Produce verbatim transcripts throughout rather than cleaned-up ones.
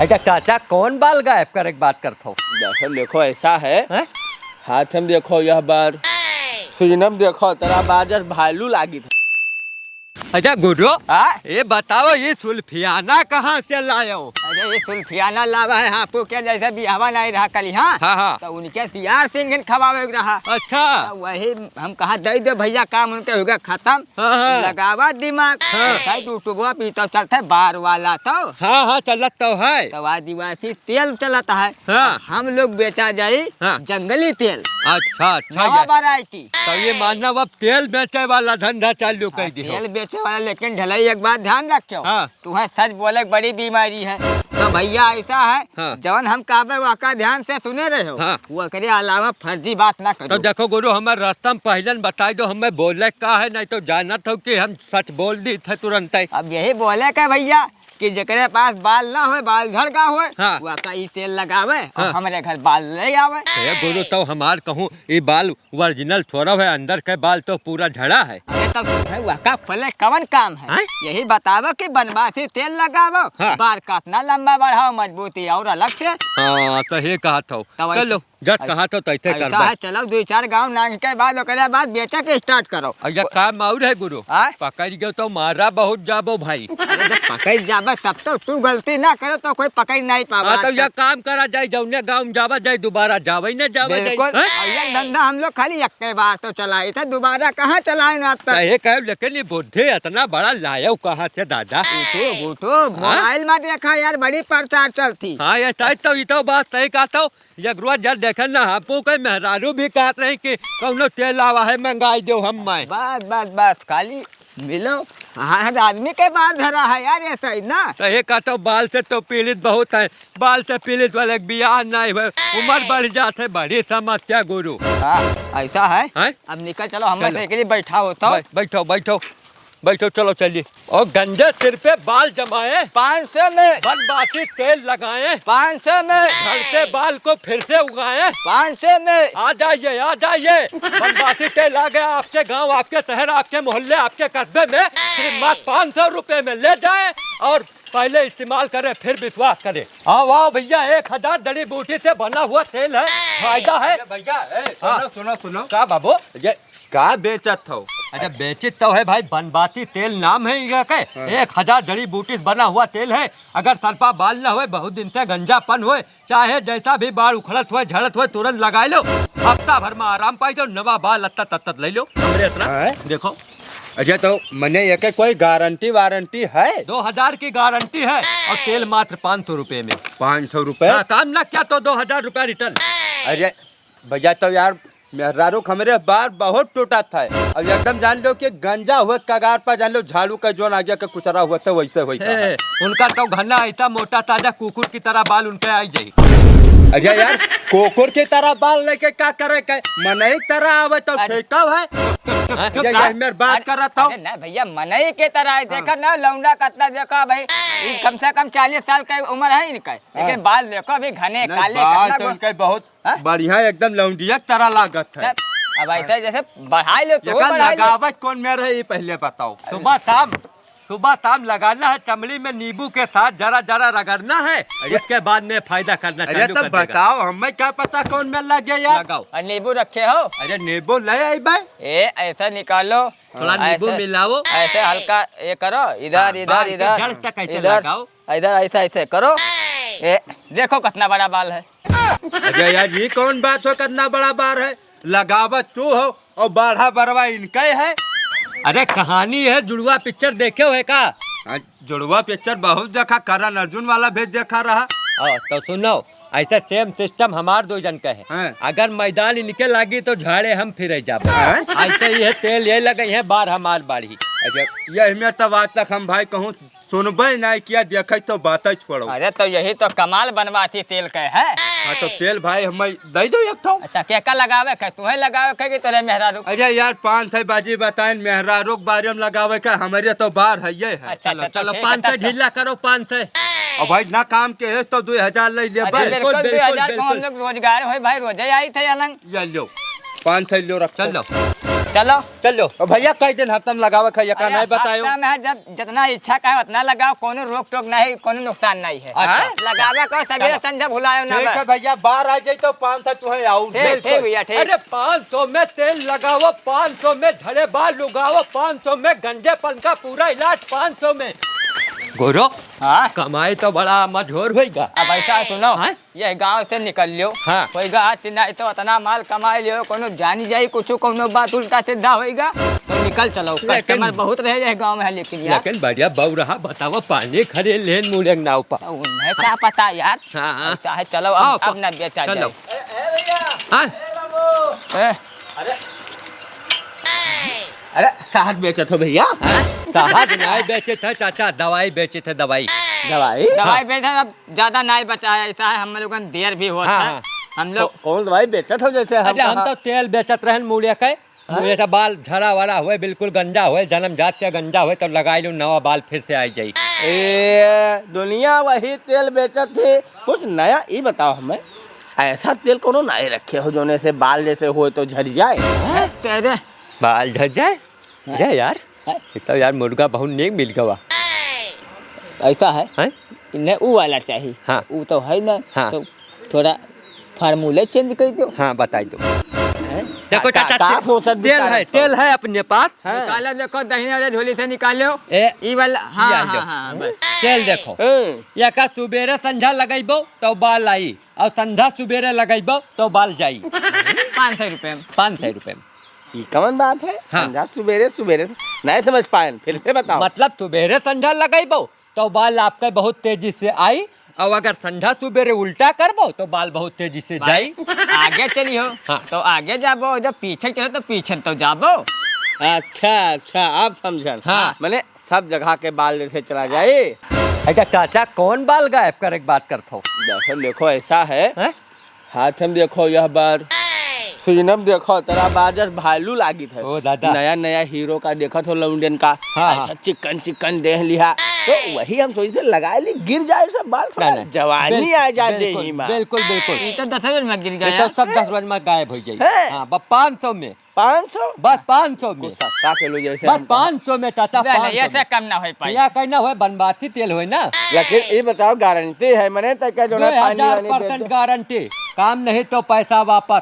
अच्छा चाचा, कौन बाल गायब करे के बात करत हो? देखो, देखो, ऐसा है। हैं? हाथ में देखो, यह बार सीनम देखो, तेरा बाजस भालू लागी था। अच्छा गुरु, हाँ? ये बताओ, ये सुल्फियाना कहाँ से लायो? अरे, ये सुल्फियाना लावा है आपको क्या, जैसे बियाहवा नहीं रहा कल यहाँ, हाँ, हाँ। तो उनके सियार सिंह खवावे के रहा। अच्छा। तो वही हम कहा, दे दे भैया, काम उनके हो गया खत्म। हाँ, हाँ। लगावा दिमाग। हाँ। तो YouTubeवा पे तो चलते बार वाला तो। हाँ, हाँ, चलत तो है। तो आदिवासी तेल चलत है। हाँ। हम लोग बेचा जाई हाँ। जंगली तेल। अच्छा, अच्छा, नवा ये variety। तो ये मानव अब तेल बेचे वाला धंधा चालू कर हाँ, दियो। तेल बेचे वाला, लेकिन ढलाई एक बात ध्यान रखियो। हाँ। तुम्हें सच बोले के बड़ी बीमारी है। तो भैया ऐसा है, हाँ। जवन हम कहबे वका ध्यान से सुने रहे हो, हाँ। वो करे अलावा फर्जी बात ना तो करो। देखो गुरु, हमारे रास्ता में पहले न बताई दो, हमें बोले का है, नहीं तो जानत हो कि हम सच बोल दी थे तुरंत ही। अब यही बोले के भैया कि जेकरे पास बाल ना होए, बाल झड़ गा होए, हाँ। वका ई तेल लगावे और हाँ। हमरे घर बाल ले आवे। हे गुरु, तो हमार कहूँ ई बाल original थोड़ा है, अंदर के बाल तो पूरा झड़ा है। अरे तो तुम्हें वका खोले कवन काम है? हैं? यही बतावो कि बनवासी तेल लगावो, हाँ। बार का इतना लंबा बढ़ाओ, मजबूती और अलग से। हाँ, तो ये कहा था। तो वही चलो, जट ऐसा कहा था तो ऐसे ऐसा करबा। है, चलो दो चार गांव नांग के बाद ओकरे बाद बेचे के start करो। और ये काम और है गुरु, हाँ? पकड़ गयो तो मारा बहुत जाबो भाई। अरे जब पकड़ जाबे तब तो तू गलती ना करे तो कोई पकड़ नहीं पावा हाँ, तो आजकल। ये काम करा जाए, जौने गांव में जावा जाए, दोबारा जावे ही ना जावा जाए। बिल्कुल। हैं? और ये धंधा हम लोग खाली एक बार तो चलाए थे, दोबारा कहाँ चलाए ना आज तक। सही कहे, लेकिन ये बुद्धि इतना बड़ा लायो कहाँ से दादा? उठो, उठो, हाँ? मोबाइल में देखा यार, बड़ी प्रचार चलती। हाँ, ये सही तो, ये तो बात सही कहा तो। एक रोज जब देखे ना, हमको कहे मेहरारू भी कहत रही कि कौनो तेल आवा है, मंगाई दो हम मैं। बस, बस, बस, खाली मिलो। हाँ, हर आदमी के बाल झरा है यार, ऐसा ही ना। तो ये कहा तो बाल से तो पीड़ित बहुत है, बाल से पीड़ित वाले के बियाह नहीं हुए, उम्र बढ़ जाते, बड़ी समस्या गुरु। हाँ, ऐसा है। हैं? अब निकल चलो, हम चलो। बस एक लिए बैठा होता। बै-, बैठो, बैठो, बैठो, चलो चलिए। और गंजे सिर पे बाल जमाए, पाँच सौ में। बनवासी तेल लगाए, पाँच सौ में। झड़ते बाल को फिर से उगाए, पाँच सौ में। आ जाइए, आ जाइए, बनवासी तेल आ गया आपके गांव, आपके शहर, आपके मोहल्ले, आपके कस्बे में। सिर्फ मात्र पाँच सौ रुपए में ले जाए और पहले इस्तेमाल करें, फिर विश्वास करें। आओ, आओ भैया, एक हजार जड़ी बूटी से बना हुआ तेल है, फायदा है। अरे भैया, ए, सुनो, हाँ। सुनो, सुनो। का बाबू? ये का बेचत हो? अच्छा, बेचित तो है भाई, बनवासी तेल नाम है ये के। हाँ। एक हजार जड़ी बूटी से बना हुआ तेल है। अगर सर पा बाल न होए, बहुत दिन से गंजापन होए, चाहे जैसा भी बाल उखड़त होए, झड़त होए, तुरंत लगाए लो। हफ्ता भर में आराम पाई जाओ, नवा बाल अत्ता तत्तत ले लो। हमरे इतना हाँ। देखो। अच्छा, तो मने एके कोई गारंटी वारंटी है? दो हजार की गारंटी है और तेल मात्र पाँच सौ रुपए में। पाँच सौ रुपए? हाँ, काम ना किया तो दो हजार रुपया return। अरे भैया, तो यार, मेहरारू के हमरे बार बहुत टूटत है। अब एकदम जान लो कि गंजा हुए कगार पर, जान लो झाड़ू का जोन आगे के कुचरा हुआ था, वैसे होई था। ए, उनका तो घना ऐसा मोटा ताजा कुकुर की तरह बाल उनके आई जाई। अरे यार, कुकुर की तरह बाल लेके का करे के? मनई की तरह आवे तो अरे। ठीक है। चुप, चुप, हाँ? चुप, ये, चुप, ये हाँ? मेरे बात अरे, कर रहा था। अरे ना भैया, मनई के तरह है। हाँ। देखा ना, लौंडा कतना देखा भाई, ई कम से कम चालीस साल के उम्र है इनका, लेकिन हाँ। बाल देखो अभी घने नहीं, काले, बाल कितना तो गो-, इनका बहुत हाँ? बढ़िया, एकदम लौंडिया की तरह लागत है। तब अब ऐसे जैसे बढ़ाई लो तो एकर बढ़ाई लो। लगावत कौन में रहे, ये पहले बताओ। सुबह शाम, सुबह शाम लगाना है, चमड़ी में नींबू के साथ जरा जरा रगड़ना है, अरे। उसके बाद में फायदा करना अरे चालू तो कर देगा। बताओ, हमें क्या पता कौन में लगे यार। लगाओ। और नींबू रखे हो? अरे नींबू ले आई बे। ए, ऐसा निकालो। थोड़ा नींबू ऐसे, मिलाओ। ऐसे हल्का ये करो, इधर, हाँ, इधर, बाल के इधर, जड़ तक ऐसे इधर, लगाओ। इधर ऐसा, ऐसे करो। ए, देखो कितना बड़ा बाल है। अरे यार, ये कौन बात हो, कितना बड़ा बार है? लगावत तू हो और बाढ़ा बरवा इनका ही है। अरे कहानी है, जुड़वा पिक्चर देखे हुए का? हाँ, जुड़वा पिक्चर बहुत देखा, करण अर्जुन वाला भी देखा रहा। हाँ, तो सुनो, ऐसे same system हमार दो जन का है। हाँ। अगर मैदान इनके लागी तो झाड़े हम फिरे जाबे। हाँ। ऐसे ही है, तेल ये लगे हैं, बार हमार बाढ़ी। अच्छा, यही में तब आज तक हम भाई कहूँ सुनबे नहीं किया, देखे तो बातें छोड़ो। अरे तो यही तो कमाल बनवासी तेल के है। हाँ तो तेल भाई हमें दे दो एक ठो। अच्छा, केका लगावे के? तुहे लगावे के कि तोरे मेहरारू? अरे यार, पाँच सौ बाजी बताएं, मेहरारू के बारे में लगावे के, हमारे तो बार है ये है। अच्छा, चलो, अच्छा, चलो, ठीक है, पाँच सौ तब तो। ढीला करो, पाँच सौ। और भाई ना काम के है तो दो हजार ले ले अरे भाई। बिल्कुल, बिल्कुल, दो हजार को हम बिल्कुल। लोग रोजगार होए भाई, रोजे आई थे अलंग। ये लो। पाँच सौ लो, रख। चल लो। चलो। चल लो। ओ भैया, कई दिन हफ्ता में लगावे का, ये का हाँ, नहीं बतायो? हफ्ता में है, जब जितना इच्छा का है, उतना लगाओ, कोनो रोक टोक नहीं, कोनो नुकसान नहीं है। अच्छा। लगावे का, सवेरे चलो। संझा भुलायो ना ठीक बस। है भैया, बाहर आ जाई तो पाँच सौ तुम्हें आउर ठीक, दे। ठीक भैया, ठीक। अरे, पाँच सौ में तेल लगाओ, पाँच सौ में झड़े बाल उगाओ, पाँच सौ में गंजेपन का पूरा इलाज पाँच सौ में। गोरो, हाँ? कमाई तो बड़ा मजोर होइगा। अब ऐसा है, सुनो। हाँ? यह गाँव से निकल लियो। हाँ। कोई गाँव से नहीं तो इतना माल कमाई लियो, कोनो जानी जाई कुछ, कोनो बात उल्टा सीधा होइगा, तो निकल चलो। लेकिन customer बहुत रहे यह गाँव में है, लेकिन यार। लेकिन बढ़िया बउरहा बताओ, पानी खरीद लेन मुड़े नाव पर। तो उन्हें क्या पता यार। हाँ, हाँ। चाहे चलो, अब, आओ, अब ना बेचा चलो। जाए। हाँ? ए, अरे, शहद बेचत हो भैया? हाँ? शहद नाई बेचत है चाचा, दवाई बेचत है, दवाई। दवाई? दवाई हाँ। बेचत है, अब ज्यादा नाई बचा है, ऐसा है, हम लोगन देर भी होत हाँ, है। हाँ। हम लोग को-, कौन दवाई बेचत हो जैसे हम अरे, हम कहा? तो तेल बेचत रहन मुड़िया के, हाँ? मुड़िया से बाल झड़ा वड़ा हुए, बिल्कुल गंजा हुए, जन्म जात के गंजा हुए, तो लगाई लो नवा बाल फिर से आई जाई। ए, दुनिया वही तेल बेचत है, कुछ नया ई बताओ हमें, ऐसा तेल कोनो नाई रखे हो जोने से बाल जैसे होए तो झड़ जाए? हैं? तेरे बाल झड़ जाए? हैं? अरे यार, हैं? ये तो यार मुर्गा बहुत नेक मिल गवा। ऐसा है? हैं? इन्हें ऊ वाला चाहिए। हाँ। ऊ तो है ना, हाँ। तो थोड़ा formula change कर दो। हाँ, बताई दो। हैं? देखो का, चाचा, का, का ते-, सोचत तेल विचारत है, हो? तेल है अपने पास। हाँ। निकालो, देखो, दहिने वाले झोली से निकालो। ए, ई वाला, हाँ, ये हाँ, लो। हाँ, बस। तेल देखो। हम्म। या का सुबेरे संझा लगइबो, तो बाल आई, और संझा सुबेरे लगइबो, तो बाल जाई। पाँच सौ रुपये में। पाँच सौ रुपये में। ई कवन बात है? हाँ। संझा सुबेरे, सुबेरे नहीं समझ पाएन, फिर से बताओ। मतलब सुबेरे संझा लगइबो, तो बाल आपके बहुत तेजी से आई, और अगर संझा सुबेरे उल्टा करबो, तो बाल बहुत तेजी से भाई, जाई। आगे चली हो, हाँ। तो आगे जाबो, जब पीछे चलो, तो पीछे तो जाबो। अच्छा, अच्छा, अब समझन। हाँ। मने सब जगह के बाल जैसे चला जाए। अच्छा चाचा, कौन बाल गायब करे के बात करत हो? देखो, देखो, ऐसा है। हैं? हाथ में देखो यह बार, सीनम देखो, तेरा बार जस भालू लागित है। ओ दादा। नया नया हीरो का देखत हो लौंडियन का, हाँ, हाँ। ऐसा चिकन चिकन देह लिहा, तो वही हम सोचते लगाए ली, गिर जाए सब बाल, थोड़ा नहीं, नहीं। जवानी बिल-, आ जाए बिल्कुल, देही में। बिल्कुल, बिल्कुल। ये तो दस रोज में गिर ये गया। तो सब दस रोज में गायब हो जाए। हैं? हाँ, बस पाँच सौ में। पाँच सौ? बस पाँच सौ में। कुछ सस्ता के लो जैसे बस हम पाँच सौ में चाचा, बे, पाँच सौ ऐसे में। कम ना होई पाई। यहाँ कहीं ना होए, बनबासी तेल होए ना। लेकिन ये बताओ, गारंटी है, मने तो क्या जो है, दो हजार पानी वानी दे परसेंट दे। गारंटी, काम नहीं तो पैसा वापस।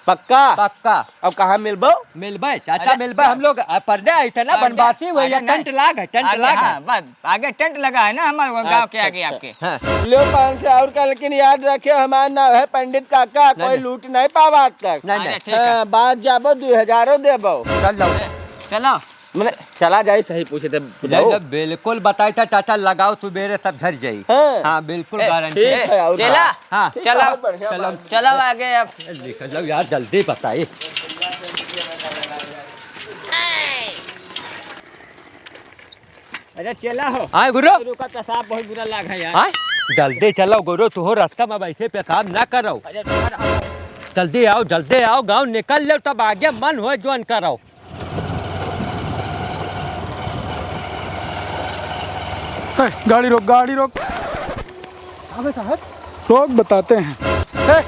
पक्का? पक्का। अब कहाँ मिलबो? मिलबे चाचा, अरे, मिलबे। हम लोग, अ, परडे आई थे ना, परडे। बनबासी हुए, अरे, ये नहीं। टेंट लाग है, टेंट अरे, लाग है। हाँ, बस। आगे टेंट लगा है ना हमारे वो गाँव के अच्छा, आगे अच्छा। आपके। हाँ। लो पाँच सौ और का, लेकिन याद रखियो, हमार नाम है पंडित काका, नहीं, कोई नहीं। लूट नहीं पावा आज तक। नहीं, नहीं। अरे, ठीक है। हाँ, बाद जाबो, दो हजारो देबो। चल लो। चलो। मने, चला जाई, सही पूछे थे, नहीं, बताओ। नहीं, बिल्कुल बताई था चाचा, लगाओ सुबेरे सब झड़ जाई। हाँ। हाँ, बिल्कुल ए, गारंटी। ठीक है, और चला। का? हाँ। ठीक चलो। है, बढ़िया चलो। बात। चलो आगे अब। निकल जाओ यार, जल्दी बताई। अरे चला हो। हाँ, गुरु। गुरु का पेशाब बहुत बुरा लाग है यार। हाँ? जल्दी चलो गुरु, तू हो रास्ता में बैठे पेशाब ना करो। अरे रुका रहो। जल्दी आओ, जल्दी आओ, गाँव निकल लो, तब आगे मन हो जोन करो। ए, गाड़ी रोक, गाड़ी रोक। अबे साहब। रोक, बताते हैं। ए,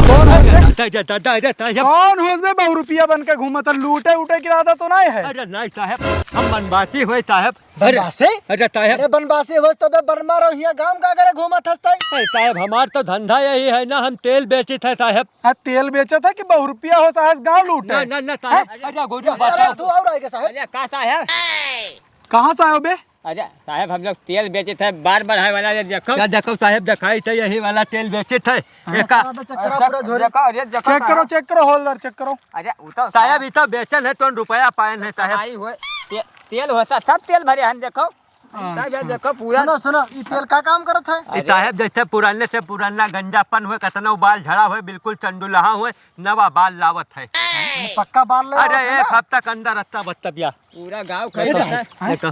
कौन हो बे? दादा, दादा, दादा, दादा। कौन हो बे? बहु रुपया बन के घूमत है, लूटे उटे के इरादा तो नहीं है? अरे नहीं साहब, हम बनवासी हुए साहब। अरे, बनवासी? अरे साहब। अरे बनवासी हो तो बे बनमा रहो, हियाँ गाँव का करे घूमत हस्ते? अरे साहब, हमार तो धंधा यही है ना, हम तेल बेचित है साहब। हाँ, तेल बेचत है कि बहु रुपया हो साहब गाँव लूटे? ना, ना, ना साहब। हैं? अरे गोरू अरे बताओ। तू और आएगा साहब। अरे का साहब? कहाँ से आयो बे? अरे साहब, हम लोग तेल बेचित है, बार बढ़ाए वाला, ये देखो। क्या देखो साहब, दिखाई थे यही वाला तेल बेचित है। हाँ, एका साहब, चेक करो, पूरा झोरी। देखो, अरे देखो चेक करो, साहब। चेक करो, होल्डर चेक करो। अरे वो तो साहब, ये तो बेचन है, तो रुपया पायन है साहब। कमाई हुए, ते-, तेल होता, सब तेल भरे हैं, देखो। अच्छा। साहब, ये देखो पूरा। सुनो, सुनो, ये तेल का काम करत है? अरे। ये साहब, जैसे पुराने से पुराना गंजापन हुए, कितना बाल झड़ा हुए, बिल्कुल चंडुलहा हुए, नवा बाल लावत है। ये पक्का बाल ले अरे, आवत है एक ना? हफ्ता के अंदर हफ्ता बत्तबिया। पूरा गाँव ये खरीदता साहब, है। हाँ? देखो।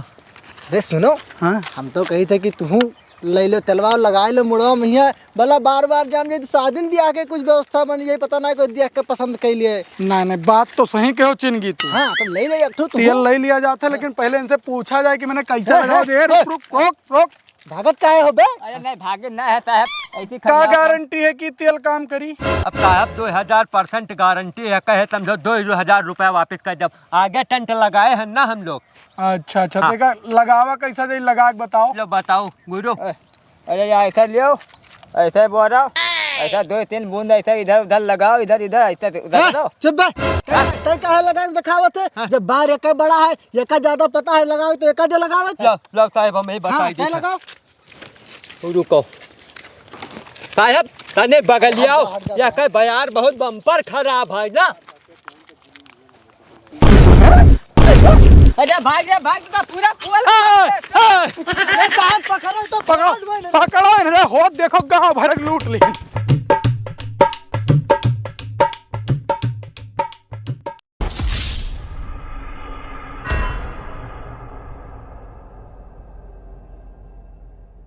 अरे सुनो, हाँ? हम तो कही थे कि तू ले लो तेलवा, लगाए लो मुड़वा में हिया, भला बार बार जाम जाए तो शादी में भी आके कुछ व्यवस्था बन जाए, पता ना कोई देख के पसंद कर लिए। ना, नहीं, बात तो सही कहो चिनगी तू। हाँ, तो ले लो एक ठो तू। तेल ले लिया जाता है, लेकिन पहले इनसे पूछा जाए कि मैंने कैसे ए, लगाओ ए, दे, ए, रुक, रुक, रुक, रुक। भागत काहे हो बे? अरे नहीं, भागे ना है साहब। ऐसी का खराब गारंटी है कि तेल काम करी? अब साहब, दो हजार परसेंट गारंटी है, कहे समझो दो हजार रुपया वापस कर देब। आगे टेंट लगाए हैं ना हम लोग। अच्छा, अच्छा, हाँ। तो एका लगावा कैसा जाई, लगा के बताओ। लो बताओ गुरु। अरे यार, ऐसा लियो, ऐसा बोलो, ऐसा दो तीन बूंद ऐसा इधर उधर लगाओ, इधर इधर ऐसा उधर करो। चुप बे। तै, तै काहे लगाए दिखावत है? हाँ। जब बार एका बड़ा है, एका ज्यादा पता है, लगाओ तो एका जो लगावत। लो, लो साहब, हम ही हाँ, बताई तै देता। लगाओ। रुको। साहब, तने बगलियाओ, हट जा, हट जा, या के बयार बहुत बम्पर खराब है ना। अरे भाग रे, भाग, तो पूरा खोल। ए, ए, ए, साहब पकड़ो तो पकड़ो, पकड़ो इन्हें, होत देखो गाँव भर के लूट ली।